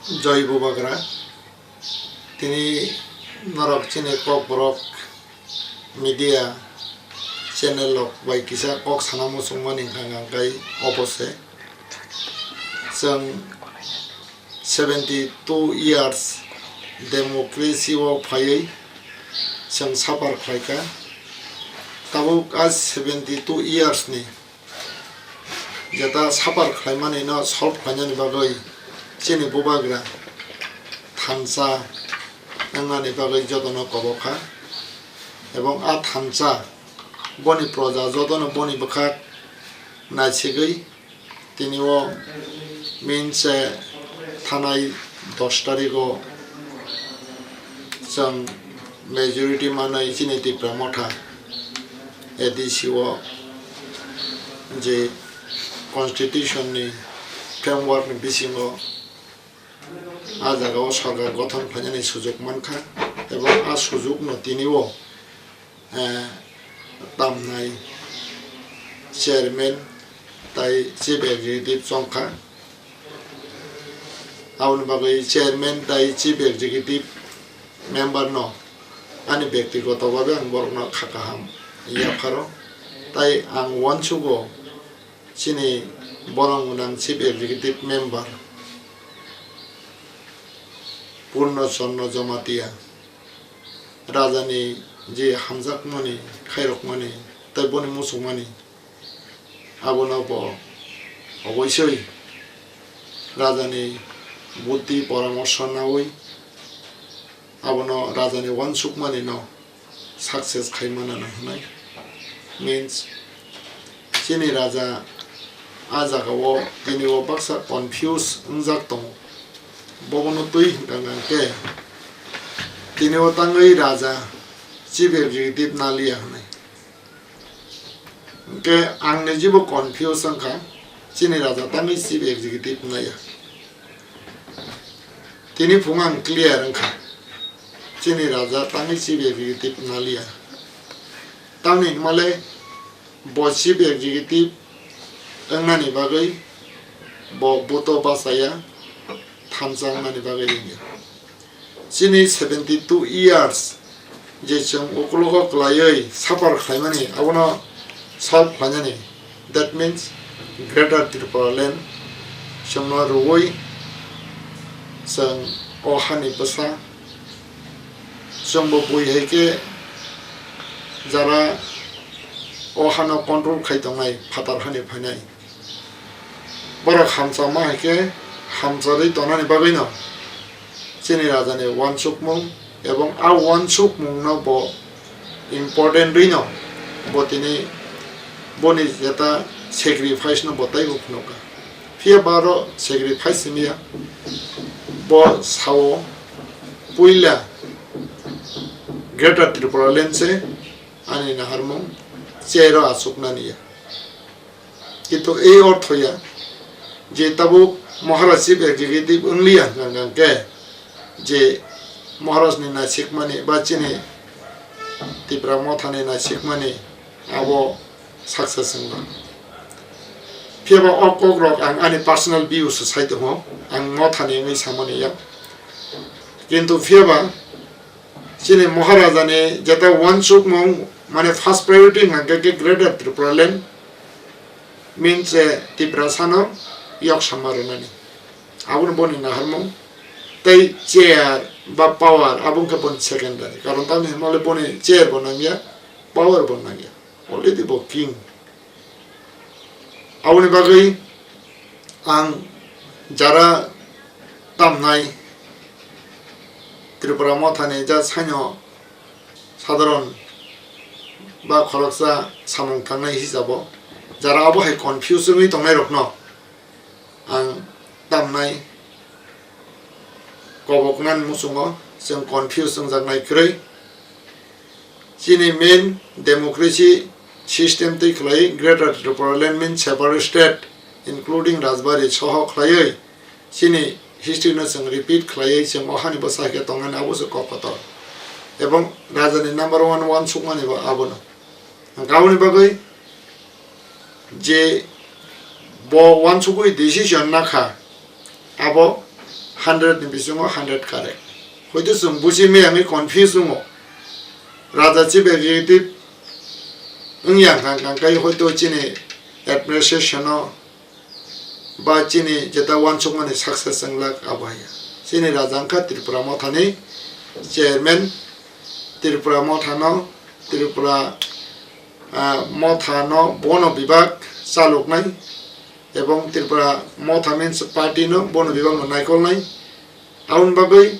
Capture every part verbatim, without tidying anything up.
Joy Bubagra, tini norok chini Kokborok media channel rok bai kisa kok sana muchungmani hwnkha hwnkha khe obo se. Chwng seventy two years democracy o phaiwi chwng suffer khlaikha. Tabuk a seventy two years ni jeta suffer khlaimani no solve khlainani bagwi chini Bubagra thansa wngnani bagwi jotono kobokha, ebong a thansa boni proja jotono boni bwkhak naisigwi tini o minse thanai dos tarigo chwng majority manwi chini Tipra Motha A D C o je constitution ni framework ni bisingo a jaga o sorkar gothon khlainani sujuk mankha, ebong a sujuk no tini o, eh, tamnai chairman tai chief executive chongkha. Aboni bagwi chairman tai chief executive member no ani bektigoto bhabe ang borokno kha kaham yapharo. Tai ang uansugo chini borok gwnang chief executive member Purno Chondro Jamatia rajani je hamjakmani, khairokmani tai boni muchungmani, abono bo oboisoi rajani buddhi poramorsho naui abono rajani uansukmani no success khai manana hwnwi. Means, chini raja a jagao tini o baksa confuse wngjak tongo. Bobono twi hwnkha hwnkha khe tini o tangwi raja chief executive naliya hwnwi. Hwnkhe ang ni jibo confuse wngkha, chini raja tangwi chief executive naiya. Tini phung ang clear wngkha, chini raja tangwi chief executive naliya. Tamni hwnmale bo chief executive wngnani bagwi bo buto bachaya, thansa wngnani bagwi ringya. Chini seventy two years je chwng ukologo kwlaiwi suffer khlaimani, abono solve khlainani, that means Greater Tripura Land chwngno rwui chwng o hani bwsa, chwngbo bui hai khe jara o hano control khai tongnai phatar hani phainai. Borok hamchama hai khe hamcharwi tongnani bagwino chini rajani uansukmung, ebong a uansukmungno bo important rwino bo tini boni jeta sacrifice no bo taibo phunukha. Phiya ba aro sacrifice hwnliya, bo sao puila Greater Tripura Land se ani naharmung chair o achuknani ya. Kintu ei ortho ya je tabuk Maharaj Chief Executive wngliya hwnkha hwnkhe je Maharaj ni naisikmani ba chini Tipra Motha ni naisikmani abo success wngna. Phiya ba o kok rok ang ani personal view se sai tongo, ang Motha ni wngwi samani ya. Kintu phiya ba chini Maharaja ni jeta uansukmung, mane first priority hwnkha khe Greater Tripura Land means, eh, Tiprasa no yok sama rwnani. Aboni boni naharmung tei chair ba power abo wngkha boni secondary. Karon tamni hwnmale boni chair bo nangya, power bo nangya. Already bo king. Aboni bagwi ang jara tamnai Tripura Mothani ja saino sadharon ba khoroksa samung tangnai hisabo jara abo hai confuse wngwi tongnairokno ang tamnai koboknani muchungo chwng confuse wngjaknai kwrwi. Chini main democracy system twi khlai Greater Tripura Land means separate state including Rajbari soho khlaiwi chini history no chwng repeat khlaiwi chwng o hani bwsa khe tongnani abo se kok kotor. Ebong raja ni number one uansukmani bo abono. Aboni bagwi je bo uansugwi decision nakha, abo hundred ni bisingo hundred correct. Hoito chwng buji miyangwi confuse wngo. Raja chief executive wngya hwnkha hwnkha khe hoito chini administration-o ba chini jeta uansukmani success wnglak abo hai. Chini raja wngkha Tripura Mothani chairman, Tripura Mothano, Tripura, ah, Mothano bono bibak chaloknai, ebong Tripura Motha means party no bono bibak no naikolnai. Aboni bagwi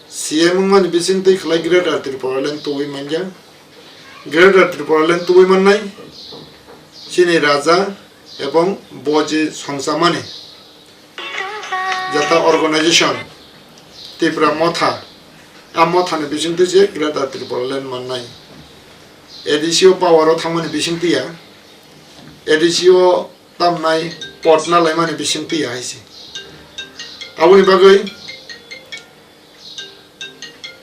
C M wngmani bisingtwi khlai Greater Tripura Land tubui manya. Greater Tripura Land tubui mannai chini raja ebong bo je songchamani jata organization Tripura Motha, a Mothani bisingtwi je Greater Tripura Land mannai. A D C o power o thangmani bisingtwi ya, A D C o tamnai pot na laimani bisingtwi ya hai se. Aboni bagwi,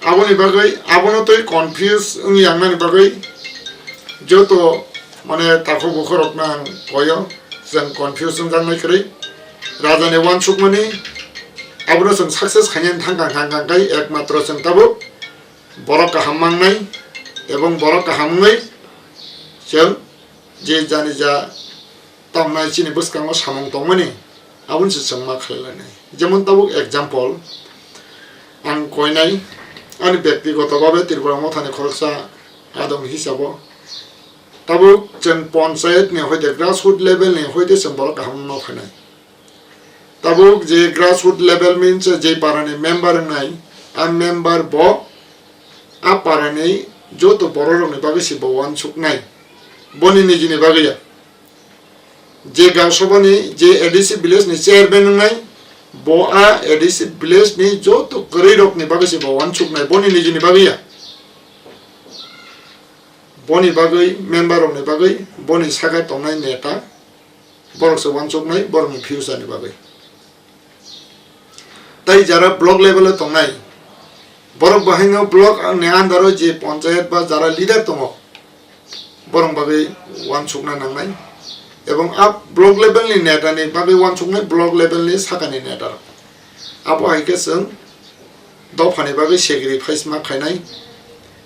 aboni bagwi, abono twi confuse wngya wngnani bagwi joto mane takhuk bukhurokno ang koyo, chwng confuse wngjaknai kwrwi. Rajani uansukmani abono chwng success khainani thangkha, thangkha khe ekmatro chwng tabuk borok kaham mangnai ebong borok kaham wngwi chwng je jani ja tamnai chini bwskango samung tongmani, aboni se chwng ma khlai lainai. Jemon tabuk example ang koinai, ani byaktigoto babe Tripura Mothani khoroksa adong hisabo tabuk chwng panchayat ni hoite grassroot level ni hoite chwng borok kaham no phainai. Tabuk je grassroot level means je parani member wngnai, a member bo a parani joto bororokni bagwi se bo uansuknai, boni nijini bagwi ya. Je Gaon Sabhani je A D C village ni chairman wngnai, bo a A D C village ni joto kwrwirokni bagwi se bo uansuknai, boni nijini bagwi ya. Boni bagwi, member rokni bagwi, boni saka tongnai neta, borok se uansuknai, borokni future ni bagwi. Tai jara block level o tongnai, borok bahaino block ni under o je panchayat ba jara leader tongo, borok bagwi uansukna nangnai. Ebong a block level ni neta ni bagwi uansuknai block level ni sakani neta rok. Abo hai khe chwng dophani bagwi sacrifice ma khainai,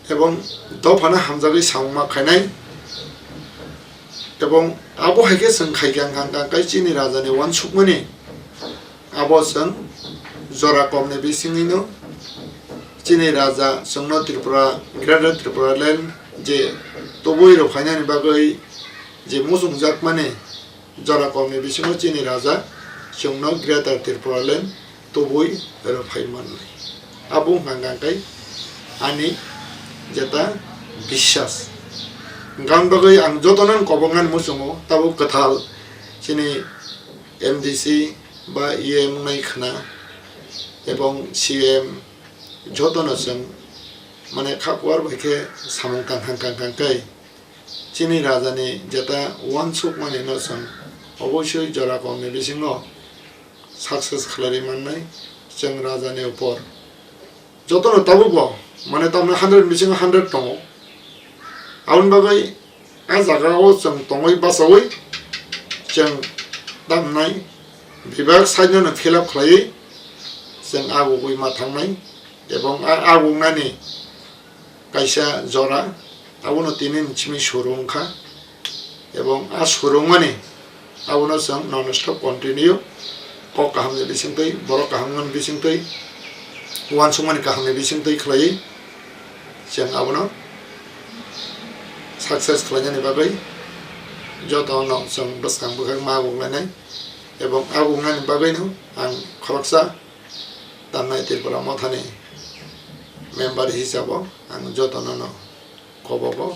ebong dophano hamjagwi samung ma khainai, ebong abo hai khe chwng khaikha hwnkha hwnkha khe chini rajani uansukmani abo chwng jora komni bisingwino chini raja chwngno Tripura, Greater Tripura Land je tubui rw phainani bagwi je muchungjakmani jora komni bisingo chini raja chwngno Greater Tripura Land tubui rw phai manwi. Abo wngkha hwnkha khe ani jeta biswas. Hwnkha hwn bagwi ang jotono koboknani muchungo tabuk kwthal chini M D C ba E M wngnai khwna ebong C M jotono chwng mane kha kuar bai khe samung tang kha, tang kha khe chini rajani jeta uansukmani no chwng oboisoi jora komni bisingo success khlaiwi mannai chwng rajani upor. Jotono tabukbo mane tamni hundred bisingo hundred tongo. Aboni bagwi a jagao chwng tongwi bachaui chwng tamnai bebak side no fill up khlaiwi chwng agugwi ma thangnai ebong a agugnani kaisa jora, abono tini ni simi suru wngkha, ebong a suru wngmani abono chwng non stop continue kok kaham ni bisingtwi, borok kaham wngmani bisingtwi, uansukmani kaham ni bisingtwi khlaiwi chwng abono success khlainani bagwi jotono chwng bwskang bwkhak ma aguklainai, ebong agugnani bagwino ang khoroksa Tamnai Tripura Mothani member hisabo ang jotono no kobogo.